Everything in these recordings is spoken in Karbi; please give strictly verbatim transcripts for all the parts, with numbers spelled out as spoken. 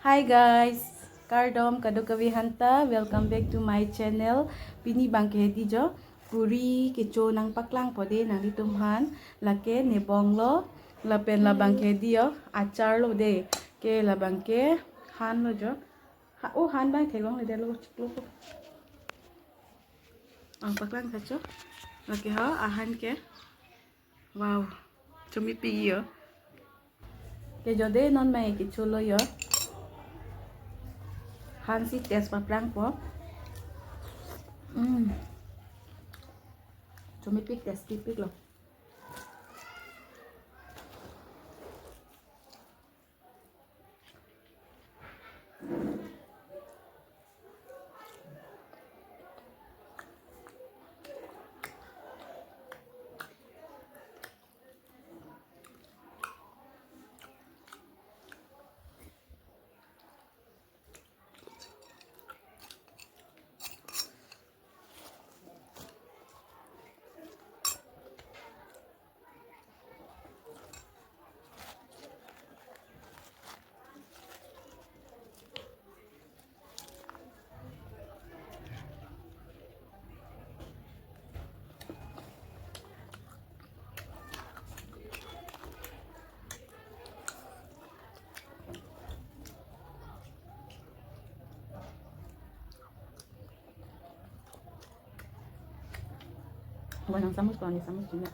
Hi guys, kardom kadokave aphanta, welcome back to my channel. Pini abangke hedi jo, puri kecho nangpaklangpo de nanglitumphan, lake nebong lo, lapen labangke hedi jo, achar lo de, ke labangke han lo jo. Ha, oh, han abang theklongle de lo, chiklo ko. Ang paklang tha cho. Lake ho, ahan ke. Wow. Chomepik jo. Ke jo de non mai kecho lo jo. Hansi test paprangpo. Mm. Chomepik, tasty pik lo. Bueno, estamos con, estamos con.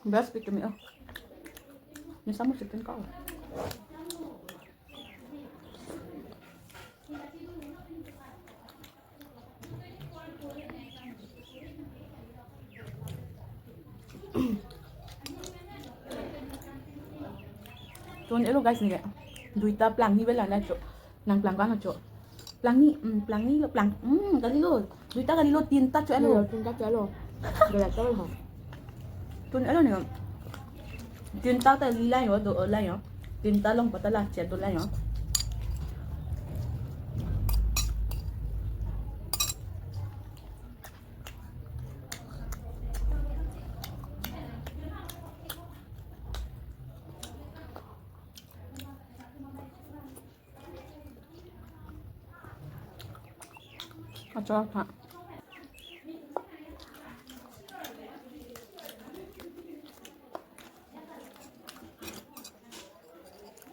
Best pik kami, oh. Ni sama chicken ko. Tun elo guys ni ke. Duita plangni bela na cho. Nangplang ko-an cho. Plangni, mm, plangni lo plang. Mm, kalilo. Duita kalilo, tinta cho elo. Iya, tinta cho elo. Gala cho lo. Tun elo ni. Tinta ta lila yo, do la yo. Tinta long pata la chet do la yo. Achar tha.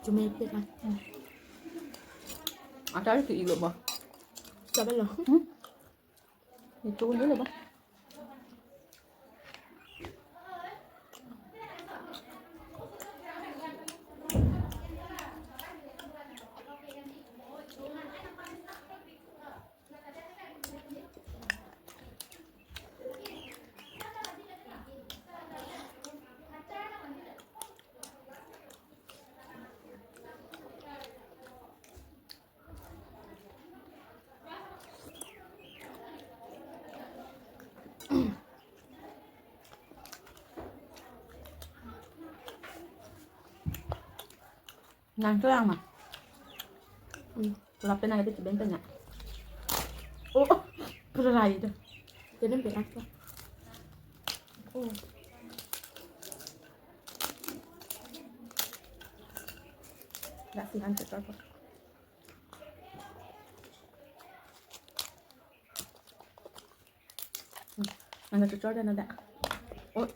Chumepik ah. Achar ke ilo ba. Sabi lo. Hmm? Ito ko ilo ba. Nang tulang ma? Hmm. Lapin na kita cibeng tanya. Oh, oh, pura rai itu. Jadi berak lah. Oh. Nggak sih, hancur apa? Hmm. Nang cucur dan ada. Oh.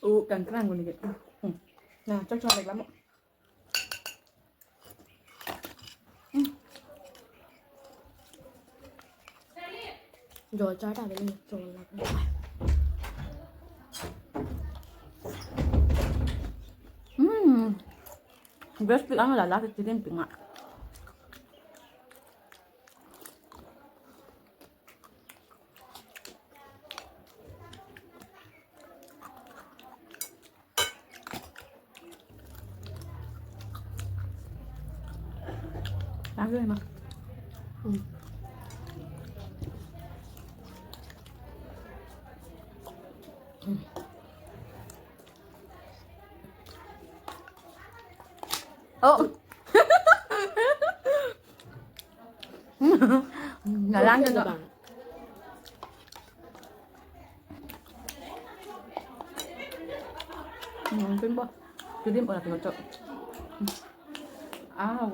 Oh, kangkrang ko ni. Hmm. Nah, cocok lagi lama. Hmm. Jol char ta beli jol lagi. Hmm. Best pi ang lala ke chicken ping ah. Lagi, Mak. Hmm. Hmm. Oh. Nalang dulu. Hmm, pin bo. Tudim ora tengok cok. Aw.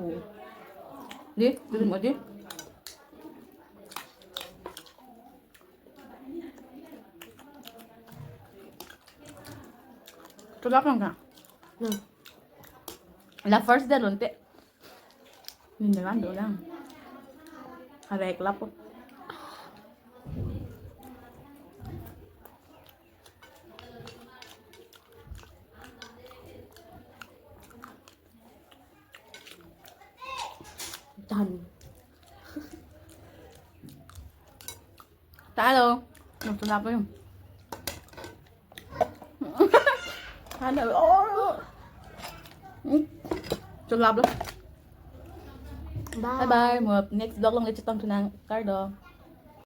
Di, tudim ora di. Tulak lang ka? Hmm. La first day lonte. Nindevan dolang. Harek lapo. Done. Talo. Nonton apa yun? Ano? Oh. Sulap lo. Bye. Bye bye. Mo next vlog along le chetong tunang kardo.